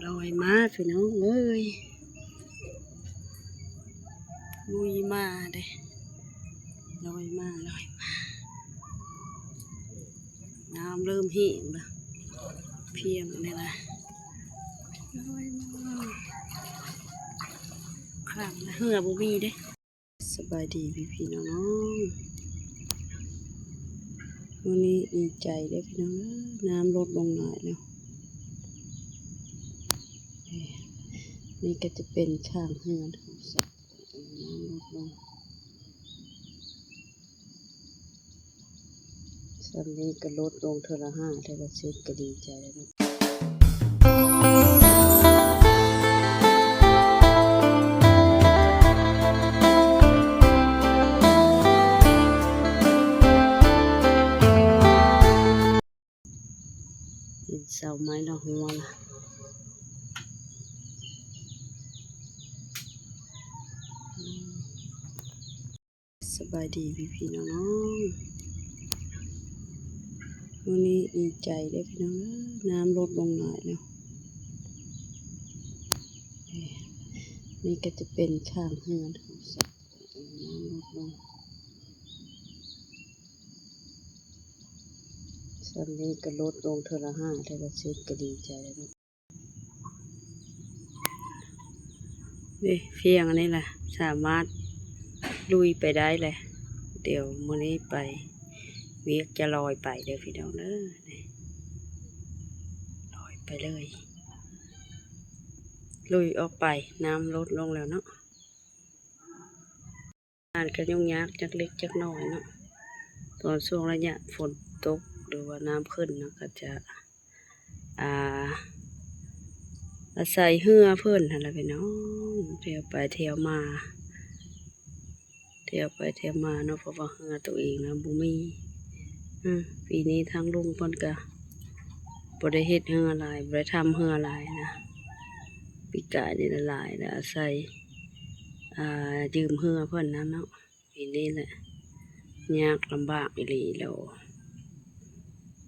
ລອຍມາພີ່ນ້ອງເອີຍ ລຸຍມາເດ້ ລອຍມາ ລອຍມາ ນ້ຳເລີ່ມແຫ້ງລະ ພຽງນີ້ລະ ລອຍມາ ຄັ້ງລະ ເຮືອບໍ່ມີເດ້. ສະບາຍດີພີ່ໆນ້ອງໆ ມື້ນີ້ດີໃຈເດ້ພີ່ນ້ອງເອີຍ ນ້ຳລົດລົງຫຼາຍແລ້ວ ນີ້ກໍຈະເປັນຂ້າງເຮືອນຂອງສັດ ນ້ຳລົດລົງ ສ່ຳນີ້ກໍລົດລົງເທື່ອລະຫ້າ ເທື່ອລະສິບ ກໍດີໃຈແລ້ວເນາະ. ເຫັນເສົາໄມ້ລະຫົວລະ ສະບາຍດີພີ່ໆນ້ອງໆ ມື້ນີ້ດີໃຈເດ້ພີ່ນ້ອງເອີຍ ນ້ຳລົດລົງຫຼາຍແລ້ວ ນີ້ກໍຈະເປັນຂ້າງເຮືອນຂອງສັດ ນ້ຳລົດລົງ ສ່ຳນີ້ກໍລົດລົງເທື່ອລະຫ້າ ເທື່ອລະສິບ ກໍດີໃຈແລ້ວເນາະ. ນີ້ພຽງອັນນີ້ລະ ສາມາດລຸຍໄປໄດ້ແຫຼະ ດຽວມື້ນີ້ໄປວຽກຈະລອຍໄປເດີພີ່ນ້ອງເດີ ນີ້ ລອຍໄປເລີຍ ລຸຍອອກໄປ ນ້ຳລົດລົງແລ້ວເນາະ. ງານກໍຫຍຸ້ງຍາກຈັກເລັກຈັກນ້ອຍເນາະ ຕອນຊ່ວງໄລຍະຝົນຕົກ ຫຼືວ່ານ້ຳຂຶ້ນເນາະ ກໍຈະ ອ່າ ອາໄສເຮືອເພິ່ນຫັ້ນລະພີ່ນ້ອງ ທ່ຽວໄປທ່ຽວມາ ທ່ຽວໄປທ່ຽວມາເນາະ ເພາະວ່າເຮືອໂຕເອງນະບໍ່ມີ ອາ ປີນີ້ທາງລຸງເພິ່ນກະບໍ່ໄດ້ເຮັດເຮືອຫຼາຍ ບໍ່ໄດ້ທຳເຮືອຫຼາຍນະ ປີກາຍນີ້ລະຫຼາຍລະ ອາໄສ ອ່າ ຢືມເຮືອເພິ່ນນຳເນາະ ປີນີ້ແຫຼະ ຍາກລຳບາກອີ່ຫຼີແລ້ວ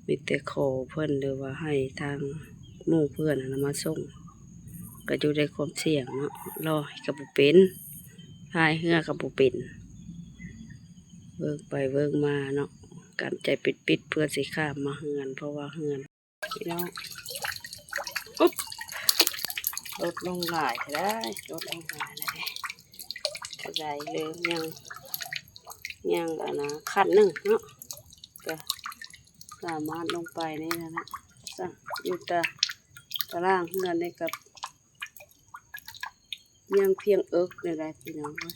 ມີແຕ່ຂໍເພິ່ນ ຫຼືວ່າໃຫ້ທາງໝູ່ເພື່ອນຫັ້ນນະມາສົ່ງ ກໍຢູ່ໃນຄວາມສ່ຽງເນາະ ລອຍກໍບໍ່ເປັນ ພາຍເຮືອກໍບໍ່ເປັນ ເວີກໄປເວີກມາເນາະ ກຳໃຈປິດໆ ເພື່ອຊິຂ້າມມາເຮືອນ ເພາະວ່າເຮືອນ ພີ່ນ້ອງ ອຸບ ລົດລົງຫຼາຍແທ້ ລົດລົງຫຼາຍແລ້ວເດ້ ກະໄດ້ເລີຍ ຍັງ ຍັງອັນນະ ຂັ້ນໜຶ່ງເນາະ ກະສາມາດລົງໄປນີ້ແຫຼະເນາະ ຢູ່ຕາ ຕາລ່າງເຮືອນນີ້ກະ ຍັງພຽງເອິກນີ້ແຫຼະພີ່ນ້ອງເອີຍ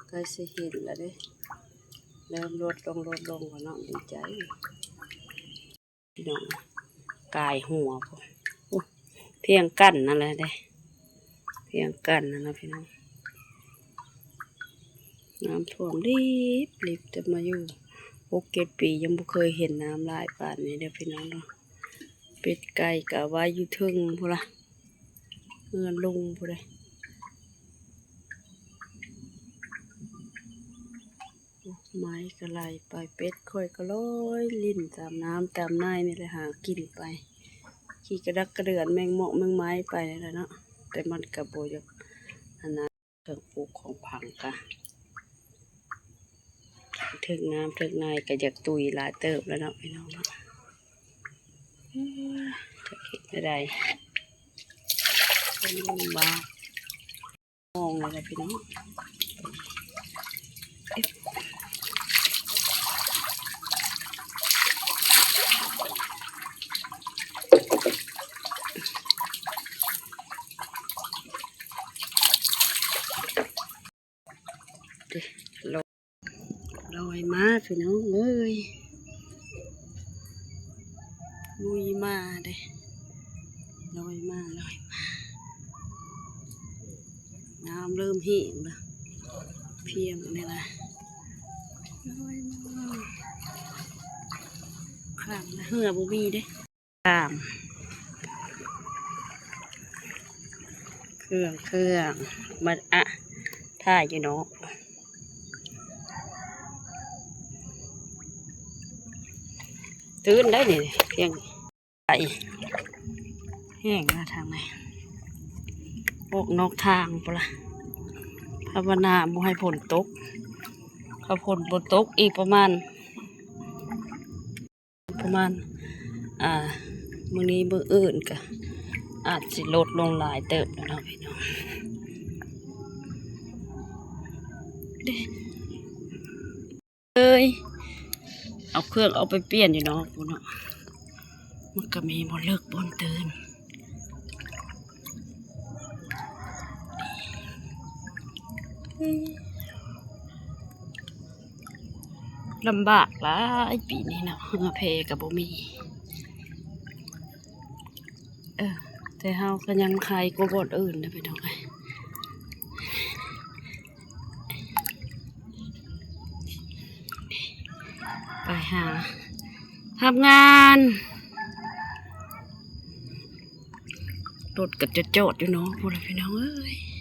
ໃກ້ຊິເຫັນລະເດ້ ເລີ່ມລົດລົງ ລົດລົງແລ້ວເນາະ ດີໃຈພີ່ນ້ອງ ກາຍຫົວພຸ້ນ ໂອ້ ພຽງກັ້ນນັ້ນແຫຼະເດ້ ພຽງກັ້ນນັ້ນນະພີ່ນ້ອງ ນ້ຳຖ້ວມລິບໆ ແຕ່ມາຢູ່ຫົກເຈັດປີ ຍັງບໍ່ເຄີຍເຫັນນ້ຳຫຼາຍປານນີ້ເດີພີ່ນ້ອງເດີ ເປັດໄກ່ກະໄວ້ຢູ່ເທິງພຸ້ນລະ ເຮືອນລຸງພຸ້ນເດ້ ໄມ້ກະໄຫຼໄປ ເປັດຂ້ອຍກະລອຍຫຼິ້ນຕາມນ້ຳຕາມໄນນີ້ແຫຼະ ຫາກິນໄປ ຂີ້ກະດັກກະເດືອນ ແມງເມາະແມງໄມ້ໄປນີ້ແຫຼະເນາະ ແຕ່ມັນກະບໍ່ຢາກ ອັນນັ້ນ ເຄື່ອງປູກຂອງຝັງກະ ເຖິງນ້ຳເຖິງໄນກະຢາກຕຸຍຫຼາຍເຕີບແລ້ວເນາະ ພີ່ນ້ອງເນາະ ເອີ ຈັກເຮັດແນວໃດ ລຳບາກ ມອງແລ້ວແຫຼະພີ່ນ້ອງ ລອຍມາພີ່ນ້ອງເອີຍ ລຸຍມາເດ້ ລອຍມາ ລອຍມາ ນ້ຳເລີ່ມແຫ້ງລະ ພຽງນີ້ລະ ລອຍມາ ຄັ້ງລະ ເຮືອບໍ່ມີເດ້. ຕາມ ເຄື່ອງ ເຄື່ອງ ມາ ອະ ຖ່າຍຢູ່ເນາະ ຕື່ນໄດ້ນີ້ ພຽງ ໄປ ແຫ້ງລະທາງໃນ ອອກນອກທາງພຸ້ນລະ. ພາວະນາບໍ່ໃຫ້ຝົນຕົກ ຖ້າຝົນບໍ່ຕົກອີກປະມານ ປະມານ ອ່າ ມື້ນີ້ມື້ອື່ນກະອາດຊິລົດລົງຫຼາຍເຕີບແລ້ວເນາະພີ່ນ້ອງ. ເອີຍ ເອົາເຄື່ອງອອກໄປປ່ຽນຢູ່ນອກພຸ້ນເນາະ. ມັນກະມີບ່ອນເລິກບ່ອນຕື່ນ ລຳບາກຫຼາຍປີນີ້ເນາະ ເຮືອແພກະບໍ່ມີ. ເອີ ແຕ່ເຮົາກະຍັງໄຄກວ່າບ່ອນອື່ນເດີພີ່ນ້ອງເອີຍ. ໄປຫາຮັບງານ ລົດກະຈະຈອດຢູ່ເນາະພຸ້ນລະພີ່ນ້ອງເອີຍ.